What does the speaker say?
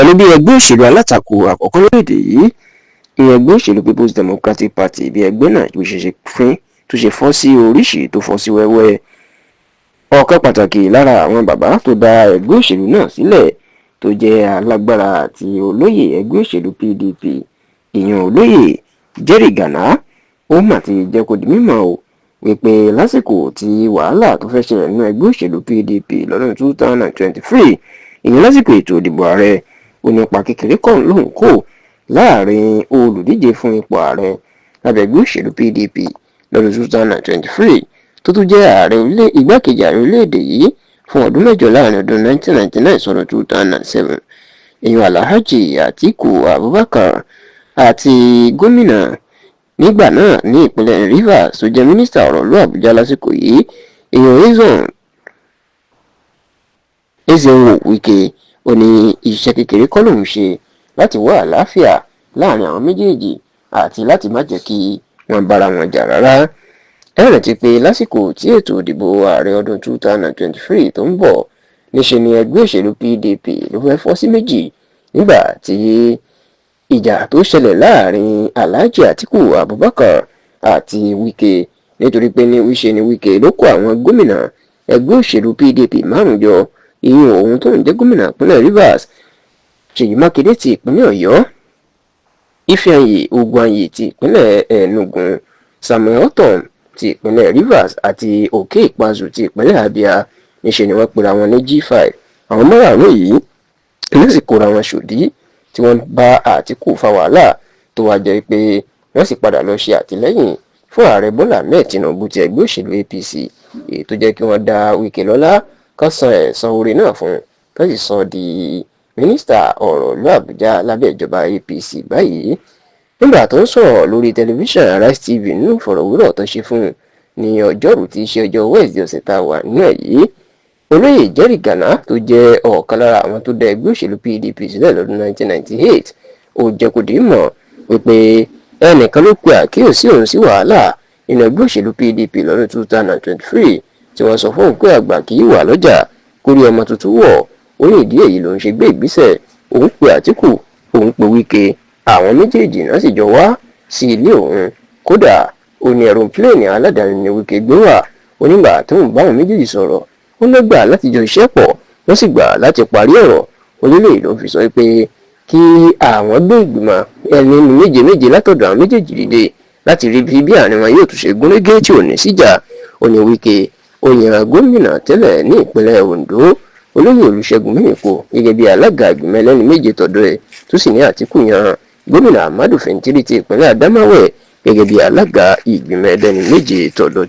Pẹ̀lú bí ẹgbẹ́ òṣèlú alátakò àkọ́kọ́ lórílẹ̀‐èdè yìí, ìyẹn ẹgbẹ́ òṣèlú People's Democratic Party, bí ẹgbẹ́ náà bó ṣe ṣe fín tó ṣe fọ́ sí oríṣìí tó fọ́ sí wẹ́wẹ́, ọ̀kan pàtàkì lára àwọn bàbá tó dá ẹgbẹ́ òṣèlú náà sílẹ̀, tó jẹ́ alágbára àti olóyè ẹgbẹ́ òṣèlú PDP, ìyẹn olóyè Jerry Gana, ó mà ti jẹ́ kó di mímọ̀ o wípé lásìkò tí wàhálà tó fẹ́ ṣẹlẹ̀ nínú ẹgbẹ́ òṣèlú PDP lọ́dún 2023, ìyẹn lásìkò ètò ìdìbò ààrẹ, ó ní ipa kékeré kan lòun kó láàrin olùdíje fún ipò ààrẹ lábẹ́ ẹgbẹ́ òṣèlú PDP lọ́dún 2023, tó tún jẹ́ ààrẹ orílẹ̀, igbákejì ààrẹ orílẹ̀-èdè yìí fún ọdún 8 láàrin ọdún 1999 sọ́dún 2007, ìyẹn Alhaji Atiku Abubakar, àti gómìnà nígbà náà ní ìpínlẹ̀ Rivers, tó jẹ́ mínísítà ọ̀rọ̀ ìlú Àbújá lásìkò yìí, ìyẹn Nyesom Wike. Ó ní iṣẹ́ kékeré kọ́ lòun ṣe láti wá àlàáfíà láàrin àwọn méjèèjì àti láti má jẹ́ kí wọ́n bára wọn jà rárá. Ẹ rántí pé lásìkò tí ètò ìdìbò ààrẹ ọdún 2023 tó ń bọ̀, níṣe ni ẹgbẹ́ òṣèlú PDP ló fẹ́ fọ́ sí méjì nígbà tí ìjà tó ṣẹlẹ̀ láàrin Alhaji Atiku Abubakar àti Wike, nítorí pé ní wíṣe ni Wike ló kó àwọn gómìnà ẹgbẹ́ òṣèlú PDP márùn jọ, ìyún òun tó ń jẹ́ gómìnà ìpínlẹ̀ Rivers, Ṣèyí Mákindé ti ìpínlẹ̀ Ọ̀yọ́, Ifeanyi Ugwuanyi ti ìpínlẹ̀ Enugu, Samuel Ortom ti ìpínlẹ̀ Rivers àti Okey Ikpeazu ti ìpínlẹ̀ Abia. Níṣẹ́ ni wọ́n pera wọn ní G5. Àwọn márààrún yìí ló sì kóra wọn sòdí tí wọ́n bá Àtìkù fa wàhálà, tó wá jẹ́ pé wọ́n sì padà lọ ṣe àtìlẹ́yìn fún ààrẹ Bọ́lá Ahmed Tinubu ti ẹgbẹ́ òṣèlú APC, èyí tó jẹ́ kí wọ́n dá Wike lọ́lá, kán san ẹ̀san oore náà fún un, kán sì sọ di mínísítà ọ̀rọ̀ ìlú Àbújá lábẹ́ ìjọba APC báyìí. Nígbà tó ń sọ̀rọ̀ lórí tẹlifíṣàn Arise TV nínú ìfọ̀rọ̀wérọ̀ tó ṣe fún un ní ọjọ́rú tí í ṣe ọjọ́ Wednesday ọ̀sẹ̀ tá a wà nínú ẹ̀ yìí, olóyè Jerry Gana, tó jẹ́ ọ̀kan lára àwọn tó dá ẹgbẹ́ òṣèlú PDP sílẹ̀ lọ́dún 1998, ó jẹ́ kó di mọ̀ wípé ẹnìkan ló pe àkíyèsí òun sí wàhálà nínú ẹgbẹ́ òṣèlú PDP lọ́dún 2023, tí wọ́n sọ fóun pé àgbà kì í wà lọ́jà kórí ọmọ tuntun wọ̀. Ó ní ìdí èyí lòun ṣe gbé ìgbésẹ̀, òun pe Àtìkù, òun pe Wike, àwọn méjèèjì náà sì jọ wá sí ilé òun. Kódà, ó ní aeroplane aládàáni ni Wike gbé wá. Ó nígbà tóun báwọn méjèèjì sọ̀rọ̀, ó ló gbà láti jọ iṣẹ́ pọ̀, wọ́n sì gbà láti parí ọ̀rọ̀. Onílé ló fi sọ pé kí àwọn gbé ìgbìmọ̀ ẹni méje méje látọ̀dọ̀ àwọn méjèèjì dìde láti rí bí àárín wọn yóò tún ṣe gúnrégé tí ò ní síjà. Ó ní Wike ó yan gómìnà tẹ́lẹ̀ ní ìpínlẹ̀ Ondo, olóyè Olùṣègùn Mímíkò, gẹ́gẹ́ bí alága ìgbìmọ̀ ẹlẹ́ni méje tọ̀dọ̀ ẹ̀, tó sì ní Àtìkù yan gómìnà Ahmadu Fintiri ti ìpínlẹ̀ Adamawa gẹ́gẹ́ bí alága ìgbìmọ̀ ẹlẹ́ni méje tọ̀dọ̀.